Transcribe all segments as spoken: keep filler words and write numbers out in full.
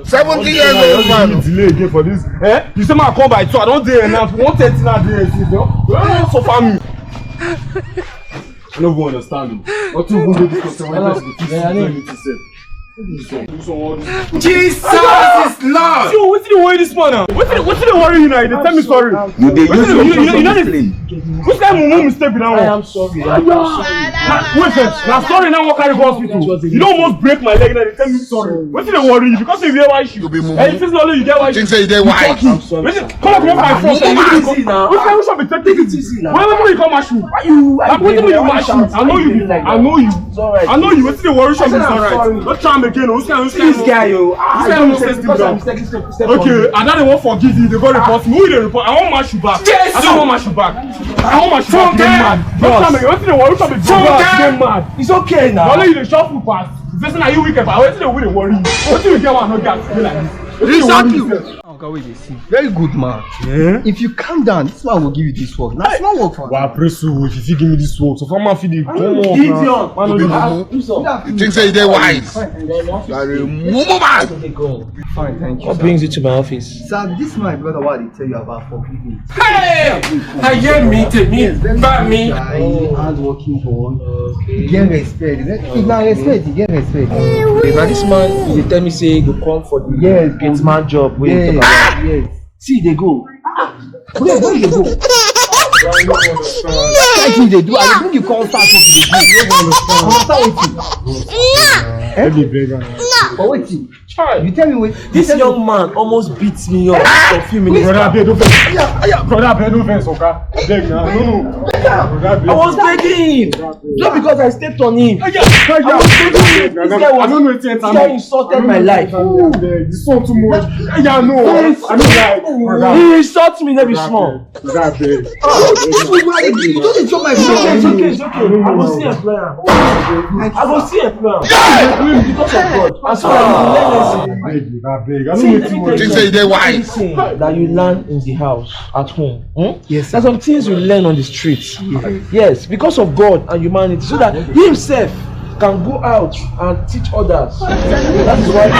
Seventy years old man. Delay again for this. Eh? You say man come by two, I don dey here now. One thirty now dey here. You don suffer me. I no go understand you. Not even dey this question when person dey teach you anything sef. Jesus is Lord. So wetin dey worry this man now? Wetin wetin dey worry you now? You dey tell me sorry. You dey use You- you- you- you- your explain. Which kind mumu mistake be that one? I am sorry. Wait first. Na sorry now wan carry go hospital. You don almost break my leg now dey tell me sorry. Wetin dey worry you? Because you wear white shoe. You be mumu. And since only you get white shoe. Think say you dey wise. I'm sorry. Wetin come up my front. Take it easy now. Which kind which one be take it easy now? Why why you come match me? Why you? Like wetin be you match me? I know you. I know you. I know you. Wetin dey worry you? Sorry. Don't try am again. Which kind which kind? This guy o. This guy no sense. Okay, I don dey wan forgive you. Dey go report me. Who you dey report? I wan match you back. I don wan match you back. I wan match you back. You dey mad. Don't try am again. Wetin dey worry you? Sorry. You dey mad. It's okay now. Only you dey chop food pass. You say na you wicked, but wetin dey worry you? Wetin you get one no get be like this? Wetin dey worry you? Oga wey dey see, very good man. If you calm down, this man go give you this work. Na small work for Wa pray so if you fit give me this work. So far man fit dey come up now. Man no dey am. You think say you dey wise? Fine, thank you. You are a mumu man. Fine, thank you. What brings you to my office? Sir, this my brother, what I tell you about forgiving. Hey! Ayé mi tèmi bá mi. Hard working boy. He get respect. If na respect, he get respect. If na this man, you dey tell me say you go come for the Yes, gate man job wey you Yes, talk about. Yes. See, they go. Where where you dey go? Like you dey do, I dey bring you come start work, you dey do. Understand wetin? Let me beg am. But wetin? You tell me wetin? This young man almost beats me up for a few minutes. Brother, abeg, no vex. Brother, abeg, no vex, oga. Abeg na. No, no. Brother, abeg. I was begging him. Just because I stepped on him. I was begging him. This guy was, I don't know this guy insulted my life. This one too much. Yeah, no. I don't like. Brother, He insulted me, no be small. Brother, abeg. This is why you don't dey chop my It's okay, it's food. okay, it's okay. I go see a plan. I go see a plan. Because of God. And so I will learn lesson. Abeg, abeg. I See, don't know let me too tell much. you Think say you dey wise. Anything that you learn in the house, at home, hmm? Yes, There's some things you learn on the streets. Yes, because of God and humanity, so that He Himself can go out and teach others. That is why.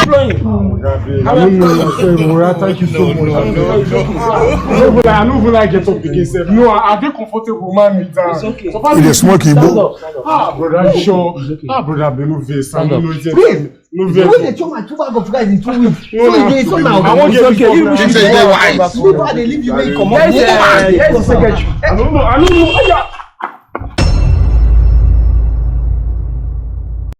I don't know yourself, Mura. Thank you so much. I don't even like, I don't even like get up again, sef. No, I, I dey comfortable, man. Me down. It's okay. So far, You dey smoke Stand igbo? up, stand up. Ah, brother, you sure? It's okay. Ah, brother, abeg, no vex. I Stand don't up. know it. Babe, No you vex. wey dey chop my two bag of rice in two weeks. No, So no. you dey insult my I wan get It's this okay. problem. You Think say you dey wise. People are dey leave you make you comot. Yes, uh, yes, secretary. I don't know. I don't know. Aya.